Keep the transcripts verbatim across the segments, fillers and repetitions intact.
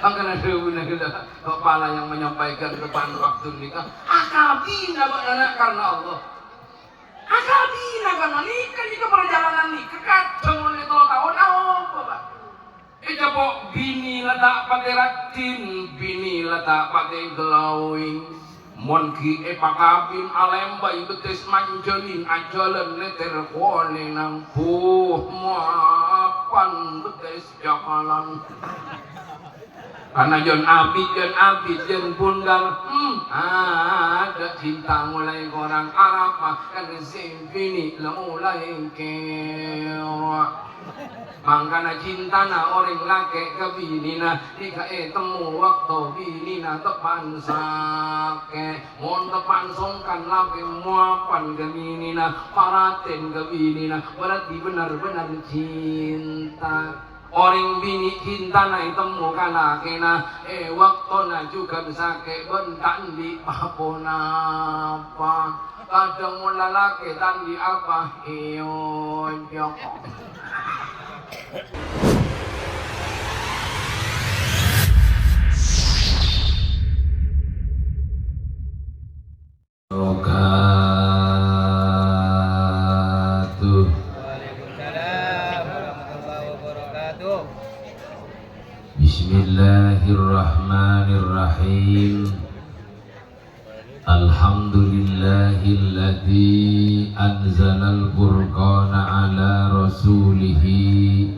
Mangkana dhâbuna ghellâ' kepala yang menyampaikan depan waktu nèka, akabina bâ'na na' karna Allah. Akabina karna nèka, nèka parjhâlânan nèka kadhâng ollè tello taon, apa, Pak? Ècapo' binè la ta' patè raddhin, binè la ta' patè glowing. Mon ghi' èpakabin alèmbâi bettès manjhâlin ajhâlân lètèr konènang, buh, mapan bettès jhâkalan. Karna jân abit, jân abit, jân bundal, hmm, adâ' cinta molaè korang, arapa kan sè binè la molaè kèra. Mangkana cintana orèng lakè' ka binèna nèka ètemmo bâkto binèna teppan sakè'. Mon teppan songkan lakè' mapan ka binèna, paratèn ka binèna, berarti benar-benar cinta. Orèng binè' cintana ètemmo ka lakèna, è bâktona jhughân sakè' bân ta' andi' pa-ponapa. Kadhâng mon lalakè ta' andi' apa, èonjhâk. Wabarakatuh. Waalaikumsalam warahmatullahi wabarakatuh. Bismillahirrahmanirrahim. Alhamdulillahilladzi anzalal furqana ala rasulihi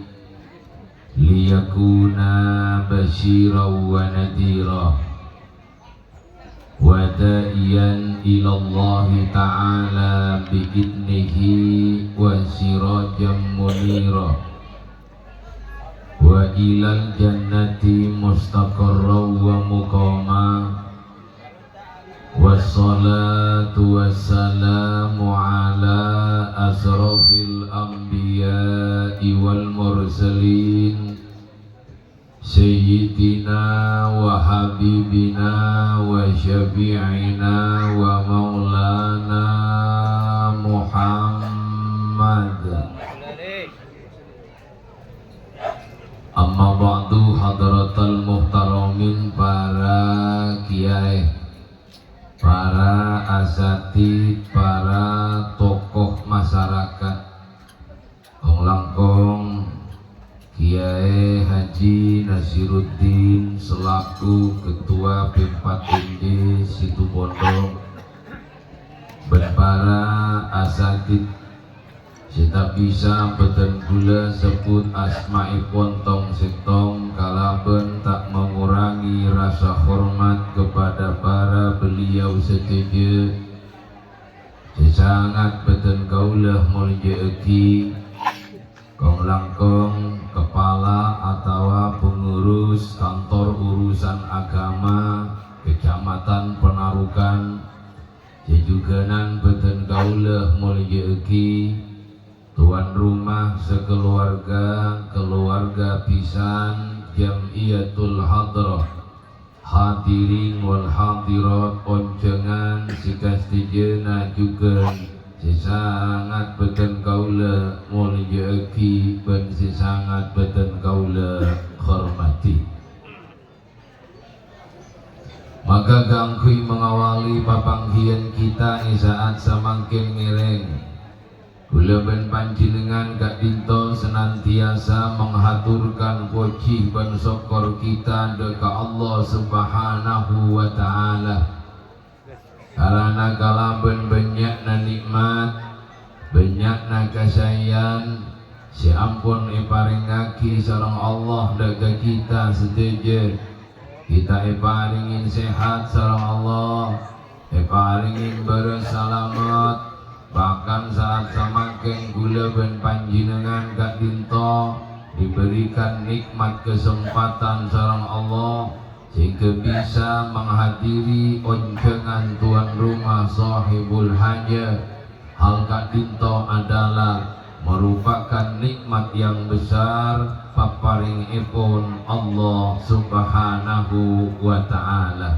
liyakuna basyiran wa nadhira, wa da'iyan ilallahi ta'ala bi idnihi wa sirajan munira, wa ilal jannati mustaqarran wa muqama. Wassalatu wassalamu ala asrafil anbiya'i wal mursalin, sayyidina wa habibina wa syafi'ina wa maulana Muhammad. Amma ba'du, hadratal muhtaramin, para kiyaè, para asatidz, para tokoh masyarakat, kong-langkong Kiyaè Haji Nasiruddin selaku Ketua P empat M D Situbondo, bân para asatidz sè ta' bisa bhâdhân kaulâ sebbhut asma'èpon tong-sèttong kalabân ta' mengurangi rasa hormat kepada para beliau sadhâjâ sè sangat bhâdhân kaulâ molja'aghi, kong-langkong kepala atawa pengurus kantor urusan agama Kecamatan Penarukan, sè jhughânan bhâdhân kaulâ molja'aghi, tuan rumah sakeluarga, keluarga bhisan Jam'iyatul Hadrah, hadirin wal hadirat, onjhângan sè kasdhâjâna jhughân sè sangat bhâdhân kaulâ molja'aghi bân sè sangat bhâdhân kaulâ hormadhi. Maka kaangghuy mangawali papangghiyân kita è sa'at samangkèn ngèrèng, kaulâ bân panjhennengngan ka'dhinto senantiasa menghaturkan pojhi bân sokkor kita dâ' ka Allah Subhanahu wa Ta'ala. Karana kalabân bânnya'na nè'mat, bânnya'na kasaèyan sè ampon èparèngngaghi sareng Allah dâ' ka kita sadhâjâ. Kita èparèngè sehat sareng Allah, èparèngè bârâs salamet, bahkan sa'at samangkèn kaulâ bân panjhennengngan ka'dhinto diberikan nikmat kesempatan sareng Allah sehingga bisa menghadiri onjhângan tuan rumah sahibul hajat. Hal ka'dhinto adalah merupakan nikmat yang besar paparèngèpon Allah Subhanahu wa Ta'ala.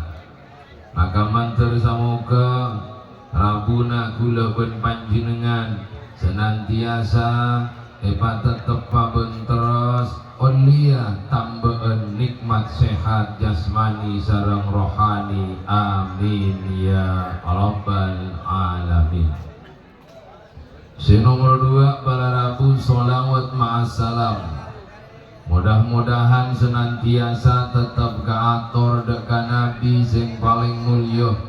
Maka mandhâr samoghâ rabuna kaulâ bân panjhennengngan senantiasa èpatetteppa bân terros Mulia tamba'an nikmat sehat jasmani sareng rohani. Amin ya rabbal alamin. Sè nomor dua, para rabu, sholawat ma'assalam. Mudah-mudahan senantiasa tetep kaator dâ' ka Nabi sè palèng mulya,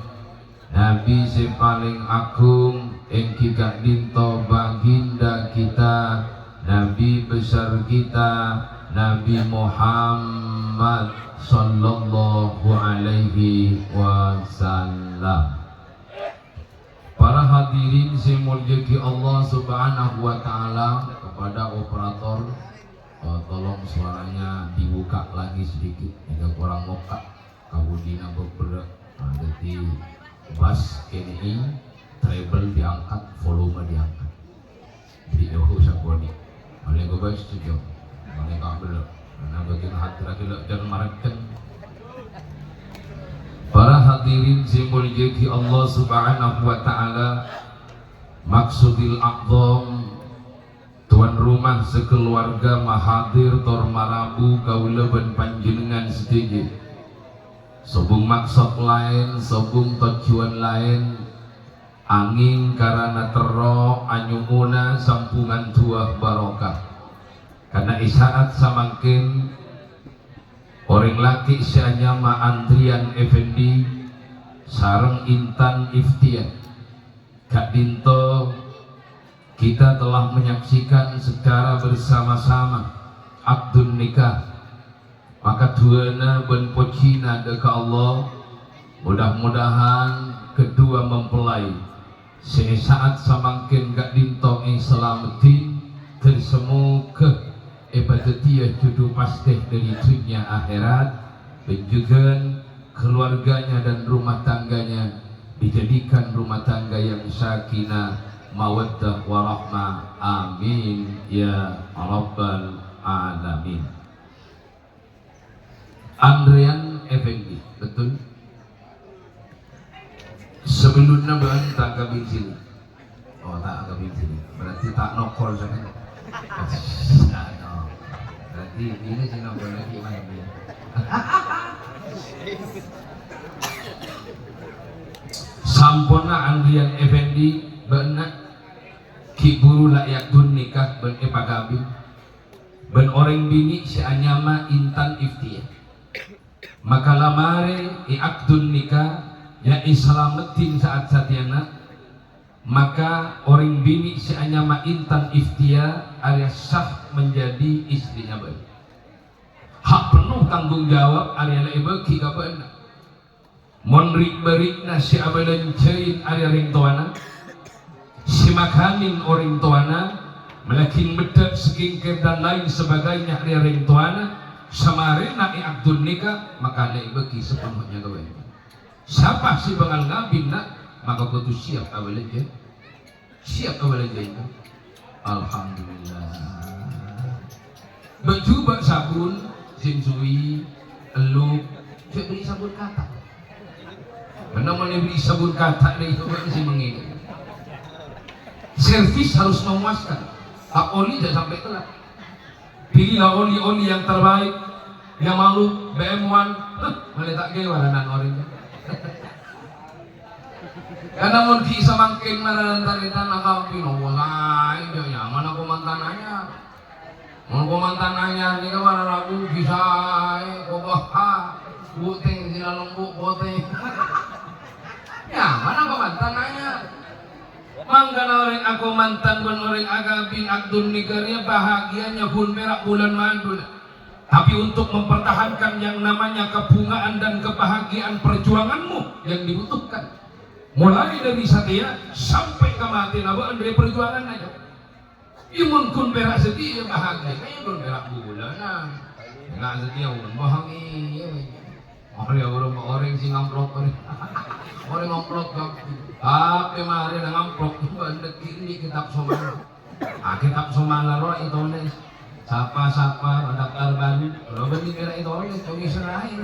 Nabi sè palèng agung, èngghi ka'dinto baginda kita, Nabi besar kita, Nabi Muhammad sallallahu alaihi wasallam. Para hadirin sè èmoljâ'aghi Allah Subhanahu wa Ta'ala, kepada operator, eh, tolong suaranya dibuka lagi sedikit, agak kurang mokka'. Kabudina bebera. Nah, jadi bass kènè'è, treble diangkat, volume diangkat. Jadi, eh, usah kodi. Malè gobas tujuh. Malè kabel. Karena bagian hati lagi lo, jangan mareken. Para hadirin sè èmoljâ'aghi Allah Subhanahu wa Ta'ala, maksudil a'zam, tuan rumah sakeluarga mahadir tor marabu kaulâ bân panjhennengngan sadhâjâ. Sobung maksod laèn, sobung tojjhuwân laèn, angèng karana terro anyo'ona sambhungan du'a barokah. Karna è sa'at samangkèn, orèng lakè' sè anyama Andrian Effendi sareng Intan Iftia ka'dinto kita telah menyaksikan secara bersama-sama akdun nikah. Maka du'âna bân pojhina dâ' ka Allah, mudah-mudahan kedua mempelai sè è sa'at samangkèn ka'dinto èsalameddhi, ghâr samoghâ èpadhâddhiyâ jhudhu pastè dâri dhunnya akhèrat, bân jhughân keluarganya dan rumah tangganya dijadikan rumah tangga yang sakinah, mawaddah, warahmah. Amin ya rabbal alamin. Andrian Effendi, betul? Sebelumnya bân ta' kabin sini. Oh, ta' kabin sini. Berarti ta' nokol sampeyan. Berarti ini sih nokol lagi, Mas. Samponna Andrian Effendi, bâ'na ghi' buru la èakdun nikah bân èpakabin. Bân orèng binè' sè anyama Intan Iftia. Maka la marè èakdun nikah, ya èsalameddhi sa'at satèyana, maka orèng binè' sè anyama Intan Iftia arèya sah menjadi istrinya bâ'na. Hak penuh tanggung jawab arèya la èbâghi ka bâ'na. Mon ri'-bâri'na sè abâlânjhâi arèya rèng towana, sè makanè orèng towana, mèlaghi meddhâ skincare dan lain sebagainya arèya rèng towana, samarèna èakdun nikah, maka la èbâghi sapenuhnya ka bâ'na. Sapa sè bângal ngabin, na', maka kodhu siap abâlânjhâ. Siap abâlânjhâ, Intan? Alhamdulillah. Bâjhu, bâ' sabun, sèngsui, ellup, jhâ' bâli sabun kata'. Karena mon èbâli sabun kata' dâ' itu bâ' sè mangèn. Servis harus memuaskan. Ta' ollè jhâ' sampè' telat. Pilihlah oli-oli yang terbaik, yang malu, B M One, huh, malè ta' kèwalanan orèng. Karena mon ghi' samangkèn mara lan tarètan akabin, oh, saè, jhâ' nyaman ako mantan anyar. Mon ako mantan anyar nèka mara rabu ghi' saè, kobâ, ha, putè, sè lalem bu-, putè. Nyaman ako mantan anyar. Mangkana orèng ako mantan bân orèng akabin akdun nikah rèya bahagianya ghun pèra' bulân madhuna. Tapi untuk mempertahankan yang namanya kebungaan dan kebahagiaan perjuanganmu yang dibutuhkan. Mulai dari satèya sampai ka matèna bâ'na rèya perjuangan aja. Iyâ, mon ghun pèra' satèya bahagia, kaya ghun pèra' bulânan. Enggak satèya, mon bahagia. Orèng, orèng, orèng sè ngamplok, orèng. Orèng ngamplok, Bang. Tapè marè nang ngamplok, bâ'na ghi' andi' kitab somana. Ah, kitab somana rowa ètolès. Sapa-sapa, daftar baru. Lo bânnè pèra' ètolès, tong èsèrraè.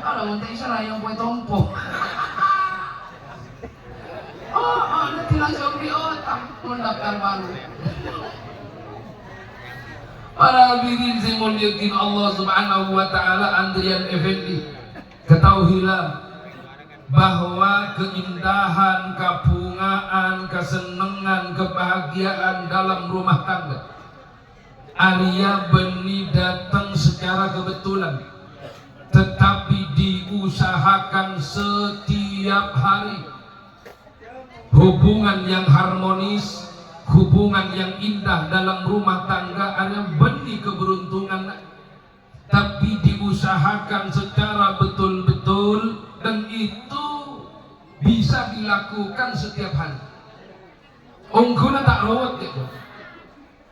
Kalau untuk èsèrraè, yang kue tompo. Oh, oh, nanti langsung diotang, mon daftar baru. Para hadirin sè èmoljâ'aghi Allah Subhanahu wa Ta'ala, antriyan effendi, ketahuilah bahwa keindahan, kabhungaan, kasennengngan, kebahagiaan dalam rumah tangga arèya bânnè dâteng secara kebetulan, tetapi diusahakan setiap hari. Hubungan yang harmonis, hubungan yang indah dalam rumah tangga arèya bânnè keberuntungan, tapi diusahakan secara betul-betul dan itu bisa dilakukan setiap hari. Ongghuna ta' rowet, gitu.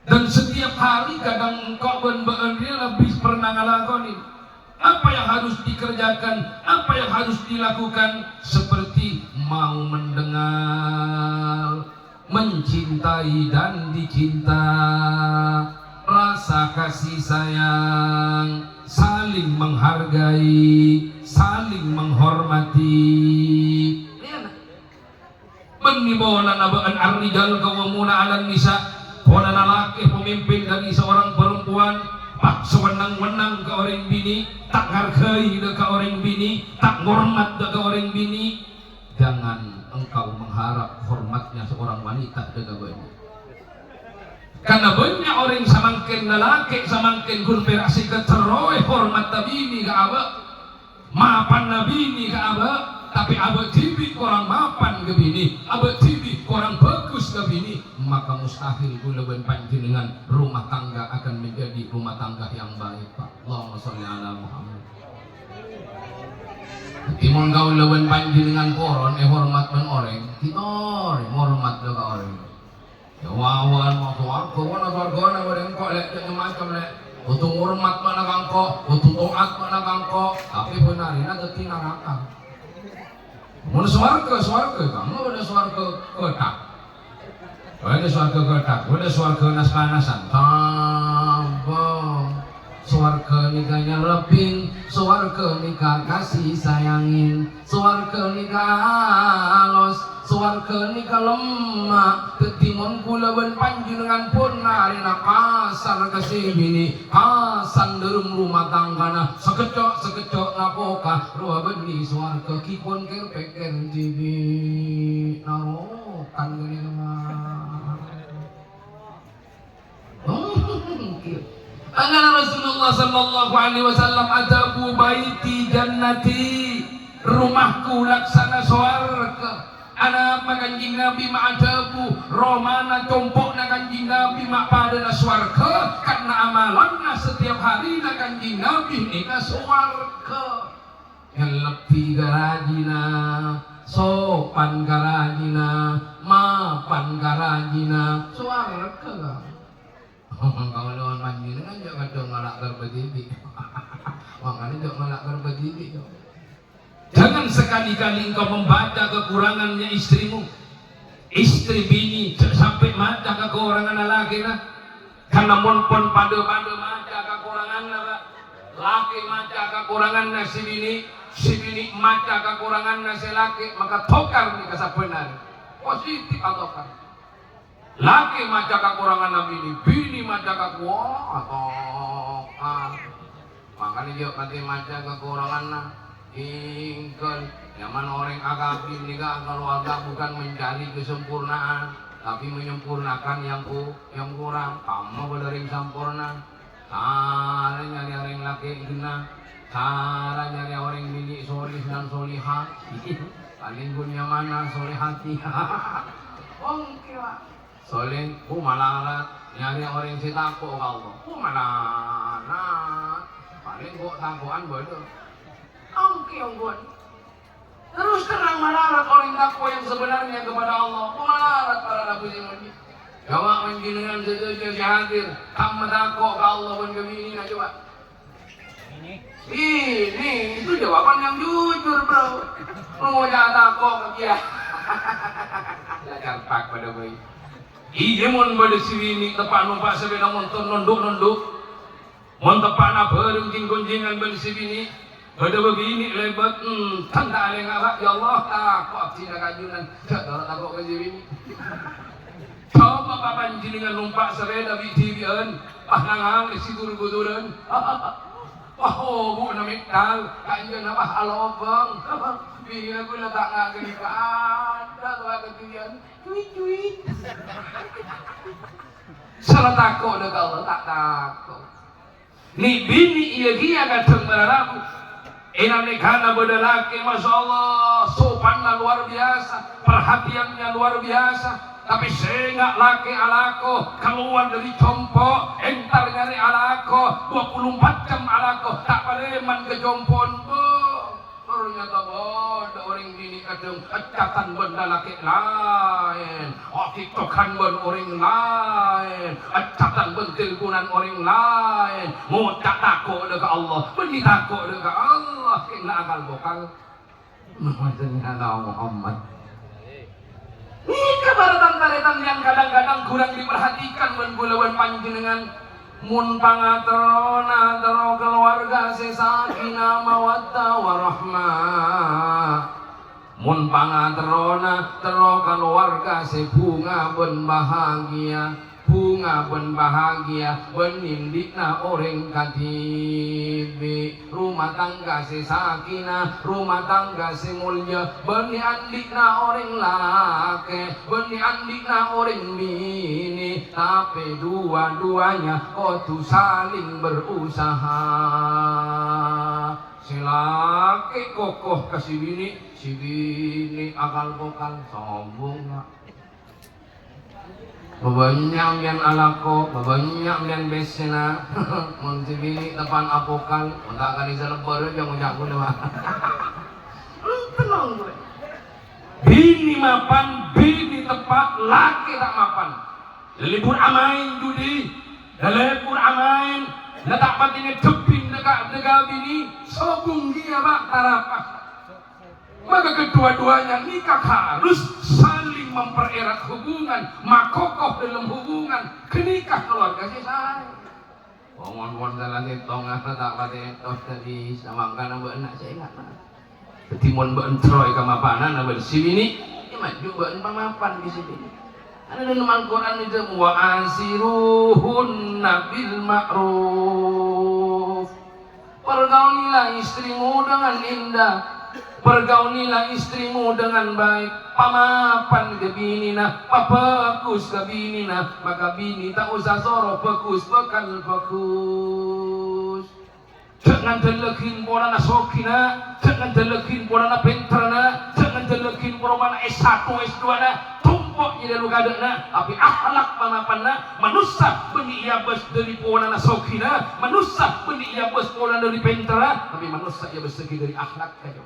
Dan setiap hari kadang engko' bân bâ'ân rèya lebih pernah ngalakonè. Apa yang harus dikerjakan, apa yang harus dilakukan, seperti mau mendengar, mencintai dan dicinta, rasa kasih sayang, saling menghargai, saling menghormati. Rèya, nah. Bânnè polana bâ'ân ar-rijal qawwamuna 'alan nisa', polana lakè pemimpin dhâri seorang perempuan, pas sawennang-wennang ka orèng binè', ta' ngargai dâ' ka orèng binè', ta' ngormat dâ' ka orèng binè'. Jangan engkau mengharap hormatnya seorang wanita dâ' ka bâ'na. Karena bânnya' orèng samangkèn, lalakè samangkèn ghun pèra' sè katerrowè hormatta binè ka abâ'. Mapanna binè ka abâ', tapè abâ' dhibi' korang mapan ka binè, abâ' dhibi' korang bhâghus ka binè, maka mustahil kaulâ bân panjhennengngan rumah tangga akan menjadi rumah tangga yang baik, Pak. Allahumma sholli ala Muhammad. Dhâddhi, mon kaulâ bân panjhennengngan poron èhormat bân orèng, ghi' torè ngormat dâ' ka orèng. Ya, wawan, ma' sowarga, wana sowargana bâdâ engko' lè', cè' macem lè'. Kodhu ngormat ma'na ka engko', kodhu to'at ma'na ka engko', tapè bân arèna dhâddhi naraka. Mon sowarga, sowarga, kamma bâdâ sowarga kèthak. Bâdâ sowarga kèthak, bâdâ sowarga nas-panasan. Tambah. Sowarga nèka nyellebbhin, sowarga nèka kasih sayangin, sowarga nèka alos, sowarga nèka lemma'. Dhâddhi mon kaulâ bân panjhennengngan pon arèna kasar ka sè binè', kasandhârem rumah tanggana, sakejjhâ'-sakejjhâ' napoka, rowa bânnè sowarga ghi' pon kèr-pèkkèr dhibi'. Narokan ghânèka, Pak. Mangkana Rasulullah sallallahu alaihi wasallam adhâbu, "Baiti jannati, rumahku laksana sowarga." Anapa Kanjeng Nabi ma' adhâbu, romana compo'na Kanjeng Nabi ma' padâna sowarga? Karna amalanna setiap harina Kanjeng Nabi nèka sowarga. Nyellebbhi ka rajina, sopan ka rajina, mapan ka rajina, sowarga, Kang. Kaulâ bân panjhennengngan jhâ' kadhâng ngala' karbâ dhibi'. Mangkana jhâ' ngala' karbâ dhibi', jhâ'. Jangan sekali-kali engkau membaca kekurangannya istrimu. Istri binè jhâ' sampè' maca kakoranganna lakèna. Karna mon pon padâ-padâ maca kakoranganna, Pak. Lakè maca kakoranganna sè binè', sè binè' maca kakoranganna sè lakè, maka tokar nèka sabhânarra. Positif atokar. Lakè maca kakoranganna binè, binè maca kako-, atokar. Mangkana jhâ' patè maca kakoranganna. Èngkèn, nyamana orèng akabin nèka, kaluwarga bukan mencari kesempurnaan, tapi menyempurnakan yang ku-, yang kurang. Kamma bâdâ orèng samporna. Sara nyarè orèng lakè' ghenna, sara nyarè orèng binè' soleh dan solehah. Palèng ghun nyamana solehati. Ongkè, Pak. Soleh, bu malarat, nyarè orèng sè tako' ka Allah. Bu malarat. Palèng kok tako'an bâdâ. Ongkè, ongghun. Terus terang malarat orèng takwa yang sebenarnya kepada Allah. Bu malarat para rabu sè molja. Coba panjhennengngan sadhâjâ sè hadir, kamma tako' ka Allah bân ka binèna, coba. Ini, itu jawaban yang jujur, Bro. Mau ja' tako' ka dia. Lah, carpak padâ bhâi. Iyâ, mon bâdâ sè binè' teppa' nompa' sapèda montor nondhu'-nondhu'. Mon teppa'na bhâreng jing-gonjingan bân sè binè', bâdâ bâbinè' lèbât, enten ta' alènga, Pak? Ya Allah, tako' abdhina ka ajunan, jhâ' toro' tako' ka sè binè'. Coba, Pak, panjhennengngan nompa' sapèda bi'-dhibi'ân, Ah, nangale si dur-buduran. Wah, obu'na mèttal, kanjeng apa alobâng. Binè kaulâ ta' ngakènè ka adâ' towa kadhibi'ân. Cuit-cuit. Sala tako' dâ' ka Allah, ta' tako'. Nè'-binè' iyâ kèya kadhâng para rabu. È nalèkana bâdâ lakè, masyaallah, sopanna luar biasa, perhatiannya luar biasa. Tapè sènga' lakè alako, kalowar dâri compo', entar nyarè alako, dua puluh empat jam alako, ta' palèman ka compo'na, bâ. Ternyata bâdâ orèng binè' kadhâng ècatan bân lalakè' laèn, akètokan bân orèng laèn, ècatan bân telponan orèng laèn, ngoca' tako' dâ' ka Allah, bânnè tako' dâ' ka Allah, kèng la akal bokal. Allahumma shalli ala Muhammad. Nèka para tan-tarètan yang kadang-kadang kurang diperhatikan bân kaulâ bân panjhennengan. Mon pangaterrona terro kalowarga sè sakinah mawaddah warahmah. Mon pangaterrona terro kalowarga sè bhunga bân bahagia, bhunga bân bahagia bân andi'na orèng kadhibi'. Rumah tangga sè sakinah, rumah tangga sè molja, bânnè andi'na orèng lakè, bânnè andi'na orèng binè, tapè dua-duanya kodhu saling berusaha. Sè lakè koko ka sè binè, sè binè akal-bokal, sombong, na'. Bâbânnya' sampèyan alako, bâbânnya' sampèyan pèssèna. Mon sè binè' teppa'na apokal, mon ta' kani salebbâr jhâ' ngoca' kaulâ, Pak. Tenang kowe. Binè' mapan, binè' teppa', lakè ta' mapan. Lalebur amaèn judi, lalebur amaèn, la ta' patè ngadhebbhi dâ-, dâ-, ka binè', sobung kèya, Pak, tarapa. Maka kedua-duanya nikah harus saling mempererat hubungan, makokoh dalam hubungan, ghâ' nikah keluarga sè saè. Wong-wong salah sèttonga ta' patè ètos tadi, samangkana bâ'na sè enga'. Dâddhi mon bâ'na terro è kamapananna bân sè binè', ya maju bâ'na pamapan bi' sè binè'. Ana dâlem Al-Qur'an itu, "Wa asiruhunna bil ma'ruf." Pergaullah istrimu dengan indah. Pergaullah istrimu dengan baik. Pamapan ka binèna, pabhâghus ka binèna. Maka binè' ta' osa soro bhâghus, bhâkal bhâghus. Jhâ' ngandellaghi polana sogina, jhâ' ngandellaghi polana pènterrâna, jhâ' ngandellaghi polana S satu, S dua-na, tompo' jârèya lo kadâ'na, tapè akhlak pamapanna, manossa bânnè èabâs dâri polana sogina, manossa bânnè èabâs polana dâri pènterra, tapè manossa èabâssaghi dâri akhlak, ayo.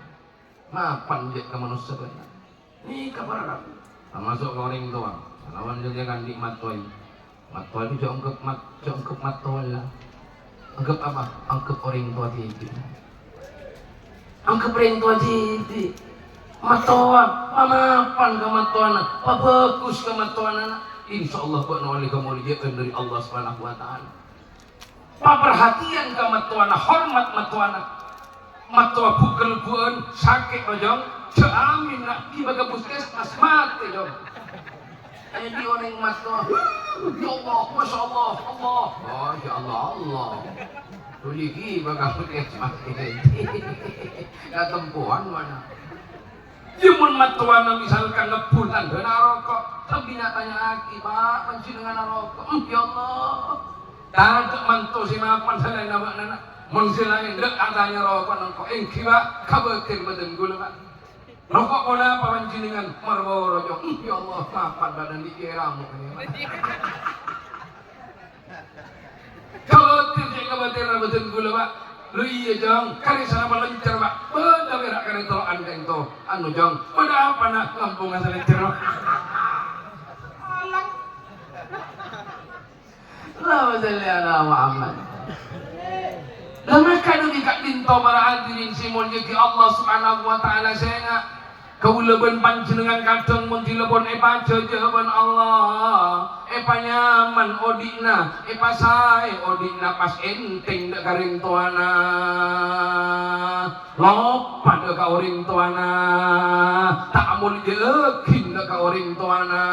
Mapan jhâ' ka manossa bânnè. Nèka para rabu. Tamaso' ka orèng towa. Kalawan jârèya kan di' mattowa. Mattowa itu jhâ' anggep mat-, jhâ' anggep mattowa la. Anggep apa? Anggep orèng towa dhibi'. Anggep orèng towa dhibi'. Mattowa, pamapan ka mattowana, pabhâghus ka mattowana. Insyaallah bâ'na ollè kamolja'an dâri Allah Subhanahu wa Ta'ala. Paparhatèyan ka mattowana, hormat mattowana. Mattowa bu-, kalebbu'ân, sakè', Jhâng. Jhâ' amin, na', ghibâ ka puskesmas, matè, Jhâng. Èdi orèng mattowa, "Ya Allah, Masya Allah, Allah." Oh, ya Allah, Allah. Tuli ghibâ ka puskesmas. Katempowan mana? Ya, mon mattowana misalkan ngebbhu tandhâna aroko', sambina tanya'aghi, "Pak, panjhennengan aroko'?" "Hmm, ya Allah." Tadâ' manto sè mapan salaènna bâ'na, na'. Mon sè laèn, dâ' atanya roko' nengko', èngghi, Pak, kabâter bâdân kaulâ, Pak. Roko' ponapa panjhennengan? Marlboro, Jhâng. Hmm, ya Allah, mapan bâdân di' kèra mo' kènè, Pak. Kabâter sè kabâterra bâdân kaulâ, Pak. Lo iyâ, Jhâng, karè sanapa lencer, Pak. Bâdâ pèra' karè tello'an ka'ènto. Anu, Jhâng, bâdâ apa, na'? Ngampong asal lencer, Pak. Alang. Allahumma shalli ala Muhammad. Lah, maka dâri ka'dinto para hadirin sè èmoljâ'aghi Allah Subhanahu wa Ta'ala, sènga' kaulâ bân panjhennengan kadhâng mon dilepon èpajhâjâ bân Allah. Èpanyaman odi'na, èpasaè odi'na pas èntèng dâ' ka rèng towana. Loppa dâ' ka orèng towana. Ta' amoljâ'aghi dâ' ka orèng towana.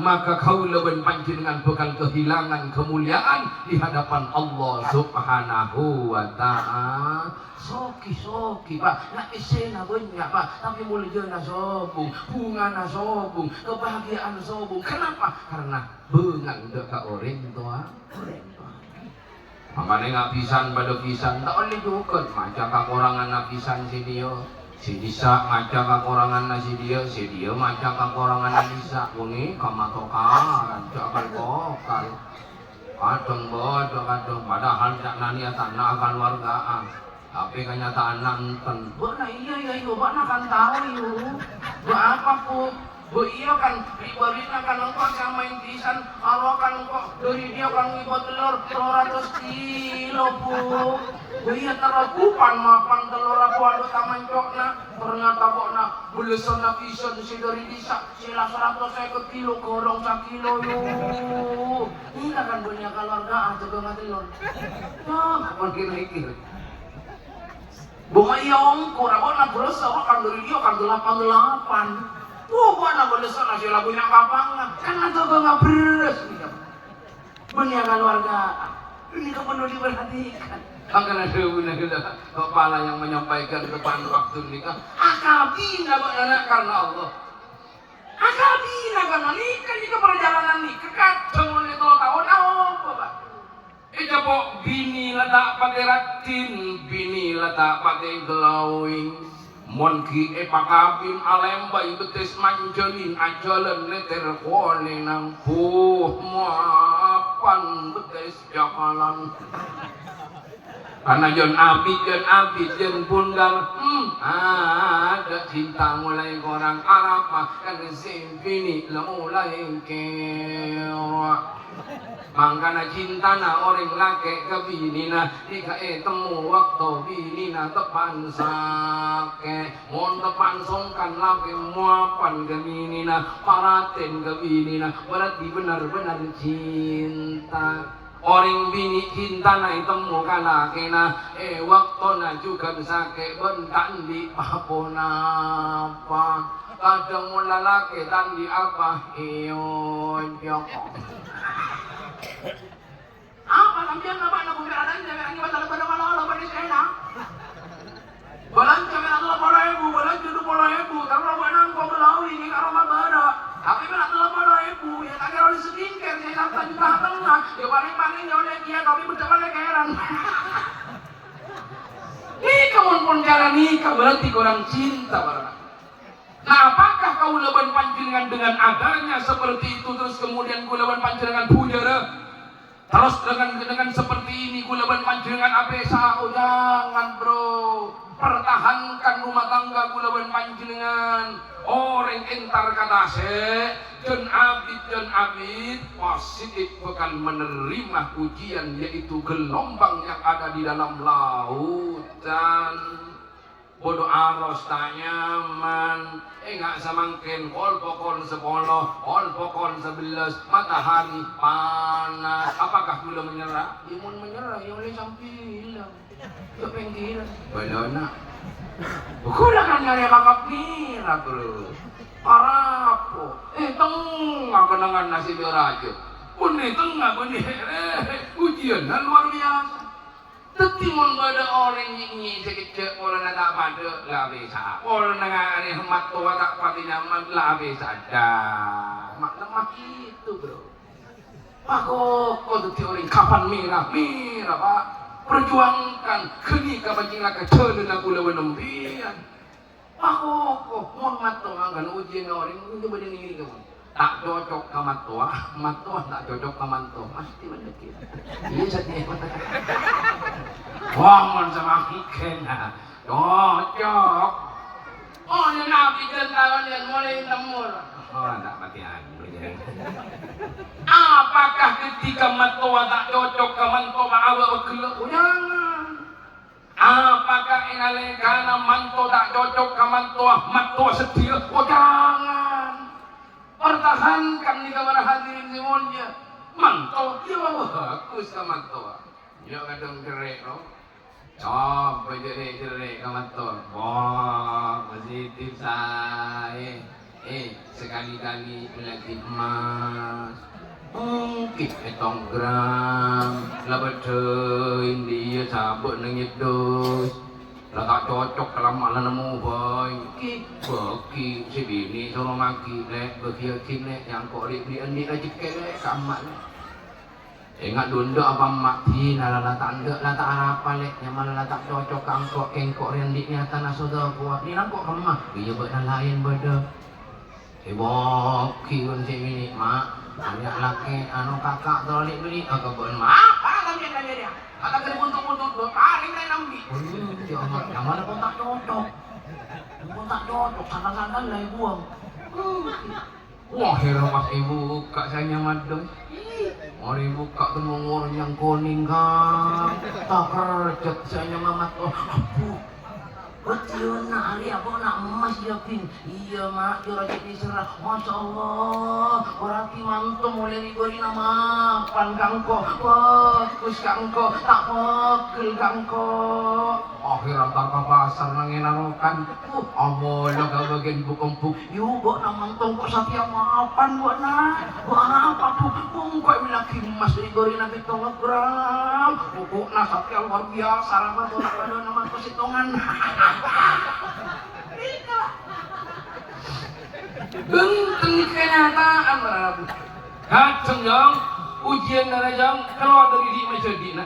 Maka kaulâ bân panjhennengngan bhâkal kehilangan kemuliaan di hadapan Allah Subhanahu wa Ta'ala. Soghi, soghi, Pak. Na' essèna bânnya', Pak. Tapè moljâna sobung, bhungana sobung, kebahagiaan sobung. Kenapa? Karena bângal dâ' ka orèng towa, orèng towa. Mangkana ngabisan padâ bisan, ta' ollè jhughân. Maca kakoranganna bisan sè diyâ, sè dissa' maca kakoranganna sè diyâ, sè diyâ maca kakoranganna dissa'. Bânnè kamatokaran, jhâ' kal-kokal. Kadhâng bâdâ, kadhâng, padahal ca'na niyatana akaluwargaan. Tapè kanyataanna enten. Bâ'na iyâ, iyâ, iyâ, bâ'na kan tao, iyâ. Bâ' apa, Pu'? Bâ' iyâ kan, ri'-bâri'na kan engko' sè amaèn bisan, aro kan engko' dâri diyâ kan ngibâ tellor tello ratos kilo, Pu'. Bâ' iyâ terro bupan mapan tellor rabu adhu taman cokna. Ternyata bâ'na bellessanna bisan sè dâri dissa'. Sè la saratos sèket kilo, ghârong sakilo, yu. Iyâ kan bânnè kaluwarga, ah, jâgâ ngatellor. Coba pon kira-kira. Bâ' ma' iyâ ongkor, abâ'na bellessa kan dâri diyâ kan delapan delapan. Wah, bâ'na bellessa sè la bânnya' kapangan. Kan jâgâ ngaberres. Bânnè kaluwarga. Ini kan perlu diperhatikan. Mangkana dhâbuna ghellâ', kepala yang menyampaikan tepat waktu nèka, akabina bâ'na na' karna Allah. Akabina karna nèka, nèka perjalanan nèka kadhâng ollè tello taon, apa, Pak? Ècapo' binè la ta' patè raddhin, binè la ta' patè glowing. Mon ghi' èpakabin alèmbâi bettès manjhâlin ajhâlân nèter konèna, buh, mapan bettès jhâkalan. Karna jân abit, jân abit, jân bundar, hmm, adâ' cinta mulai korang arapa, kan sè binè la mulai kèra. Mangkana cintana orèng lakè' ka binèna nèka ètemmo bâkto binèna teppa'an sakè'. Mon teppa'an songkan lakè' mapan ka binèna, paratèn ka binèna, berarti benar-benar cinta. Orèng binè' cintana ètemmo ka lakèna, è bâktona jhughân sakè' bân ta' andi' pa-ponapa. Kadhâng mon lalakè' ta' andi' apa, èonjhok. Apa sampèyan, Pak, nabung kèradhân, cewek lagi pada lebaran malam, lebaran di China. Bâlânjhâ mènta tello polo èbu, bâlânjhâ du polo èbu, terro bâ'na engko' ngalawi nèng aroma bârâ'. Tapè mènta tello polo èbu, iyâ ta' kèra ollè skincare sè santa juta tengnga, iyâ palèng-palèng iyâ ollè kèya, tapè beddhâ palèng kèran. Nèka mon pon cara nèka berarti korang cinta, para. Nah, apakah kaulâ bân panjhennengngan dengan adanya seperti itu, terus kemudian kaulâ bân panjhennengngan bhujhârâ? Terus dengan, dengan seperti ini, kaulâ bân panjhennengngan apèsa? Oh, jangan, Bro. Pertahankan rumah tangga kaulâ bân panjhennengngan. Orèng entar ka tasè', jân abit, jân abit, pasti bhâkal menerima ujian, yaitu gelombang yang ada di dalam lautan. Bâdâ aros ta' nyaman. Enga' samangkèn kol pokol sapolo, kol pokol sabellâs, matahari panas. Apakah kaulâ menyerah? Yâ, mon menyerah, yâ ollè sambilang. Yâ, pènggiran. Bâlâna. Kaulâ kan nyarè kakap mèra, Bro. Parapo. Eh, tengnga kennengngan nasib rajâ. Bânnè tengnga, bânnè, eh, ujianna luar biasa. Dhâddhi, mon bâdâ orèng nyi'-nyi' sakejjhâ' polana ta' padâ, la bisa. Polana ngarè mattowa ta' patè nyaman, la bisa. Dah, ma' lemah gitu, Bro. Pakoko dhâddhi orèng kapan mèra, mèra, Pak. Perjuangkan, ghânèka pancèng la ka jhâlânna kaulâ bân sampèyan. Pakoko, mon mattowa kan ujianna orèng, coba diningin kamu. Ta' cocok ka mattowa, mattowa ta' cocok ka manto. Mesti bener gitu. Iyâ, jhât, iyâ. Wah, mon samangkèn, cocok. Oh, iyâ, nabi dan lawan yang mulai temur. Oh, ta' patè anu, jâ. Apakah ketika mattowa ta' cocok ka manto, ma' abâ' pegghellâ'? Oh, jangan. Apakah è nalèkana manto ta' cocok ka mantowa, mattowa seddhiyâ? Oh, jangan. Pertahankan nèka para hadirin sè molja. Manto, iyâ bhâghus ka manto. Jhâ' kadhâng cerrè', no. Coba cerrè'-cerrè' ka manto. Wah, positif saè. Eh, sekali-kali lagi emas. Mungkin ètong gram. La bâdâ indi' iyâ sabâ' neng yeddos. La ta' cocok, kalamma'an la nemmo bhâi. Ki bâgi sè binè soro magi, Lè', bâgiyâghi, Lè', nyangko' ri'-, ri'-, andi' rajhekkè, Lè', ka emma', Lè'. Enga' dhu endâ' apa emma' dinala la ta' endâ', la ta' arapa, Lè', nyamana la ta' cocok ka engko', kèng engko' rèya andi' niyatana sodâ kowat, dinala engko' kemma, iyâ bâ'na laèn bâdâ. Èbâgi bân sè binè, Ma'. Arèya lakè, anu, kaka' terro li-, bâli, ah, ka bân, Ma'. Apa sampèyan tanya dia? Kata kena buntu-buntu, dua kali kena nambi. Oh, iya, Ma'. Yang mana kok tak cocok? Kok tak cocok, santan-santan lah buang. Hmm. Wah, heran pas ibu buka saya nyaman dong. Orang buka tuh ngorong yang kuning, Kang. Tak kerjat saya nyaman, oh, abu. Wetiyona arèya apa na' emmas, yâ, Bin? Iyâ, Ma', jhâ' rajâ diserra. Masya Allah, berarti manto molaè ri'-bâri'na mapan ka engko'. Bhâghus ka engko', ta' pegghel ka engko'. Akhèr antar ka pasar nangèng narokan. Uh, abâlâ ka bâgiyân buk-embuk. Yu, bâ'na manto engko' satèya mapan, bâ'na. Bâ'na apa, Bu? Engko' mè' lagi emmas ri'-bâri'na pètto gram. Pokokna satèya luar biasa, Rama, tolak padâna manto sèttongan. Bhunten, kenyataan, para rabu. Kadhâng, Jong, ujian dârâ, Jong, kalowar dâri di' majhâdi'na.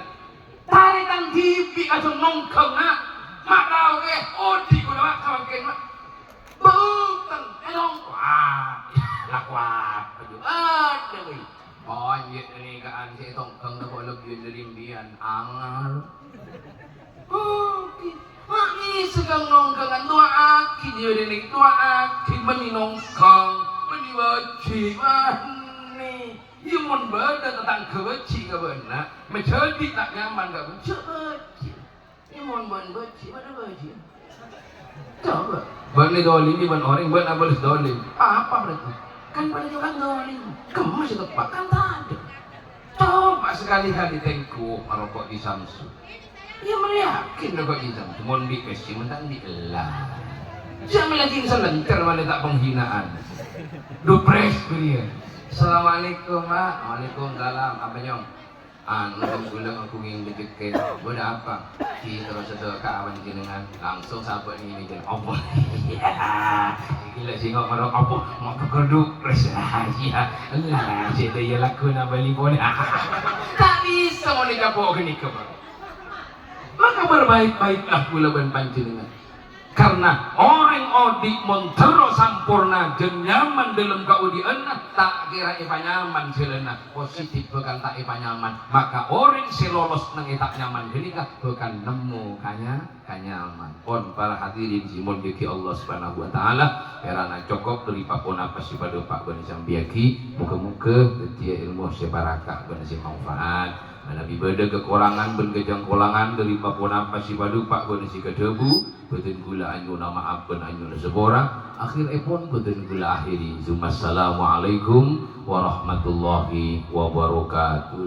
Tarètan dhibi' kadhâng nongghâng, na'. Ma' tao, eh, odi' ghulâ, Ma', samangkèn, Ma'. Bhunten, èlong. Wah, la kowat. Aduh, aduh, wèh. Mon yâ' nèka an sè ètongghâng tako' lebbi dâri embiyan, angèl. Oke. Ma' bisa kang nongghângan, du'aaghi, yâ, rèng, du'aaghi, bânnè nongghâng, bânnè bâji', bânnè. Yâ, mon bâdâ tatangghâ bâji' ka bâ'na, majhâdi' ta' nyaman ka bâ'na, jhâ' bâji'. Iyâ, mon bâ'na bâji', padâ bâji'. Coba. Bâ'na èdolimi bân orèng, bâ'na abâles dolim. Apa berarti? Kan padâ jhughân dolim. Kemma sè teppa', kan tadâ'. Coba sekali-kali tèngghu maroko' Ji Samsu. Iyâ, mè' yakin roko' Ji Samsu. Mon bi' pèssè, mon ta' bi' ella. Jhâ' mè' lagi salènter malè ta' penghinaan. Dupres bâriyâ. Assalamualaikum, Ma'. Waalaikumsalam. Apa, Nyong? Anu, ghulâ ngabhungè rajhekkè. Bâdâ apa? Terro sedekah bân jenengan. Langsung sabâ' nèka, Allah. Iyâ. Iki la sènga' marok apa? Mau kekerdu. Terus, ah, iyâ. Allah, sè dâ' iyâ laguna bâli pon. Ta' bisa mon ècapo' ghânèka, Pak. Maka berbaik-baiklah ghulâ bân panjenengan. Karna orèng odi' mon terro samporna jhân nyaman dâlem kaodi'ânna, ta' kèra èpanyaman jhâlânna, positif bhâkal ta' èpanyaman. Maka orèng sè lolos neng è ta' nyaman ghânèka bhâkal nemmo kanya-, kanyaman. Pon, para hadirin sè èmoljâ'aghi Allah Subhanahu wa Ta'ala, pèrana cokop dâri pa-ponapa sè padâ pa' bân sampèyaghi. Moghâ-moghâ dhâddhiyâ èlmo sè bhârâkah bân sè manfaat. Manabi bâdâ kakorangan bân kajhângkolangan dâri pa-ponapa sè padâ pa' bân sè kadhâbu, bhâdhân kaulâ anyo'ona ma'ap bân anyo'ona sapora. Akhèrèpon bhâdhân kaulâ akhèrè. Tsummassalamualaikum warahmatullahi wabarakatuh.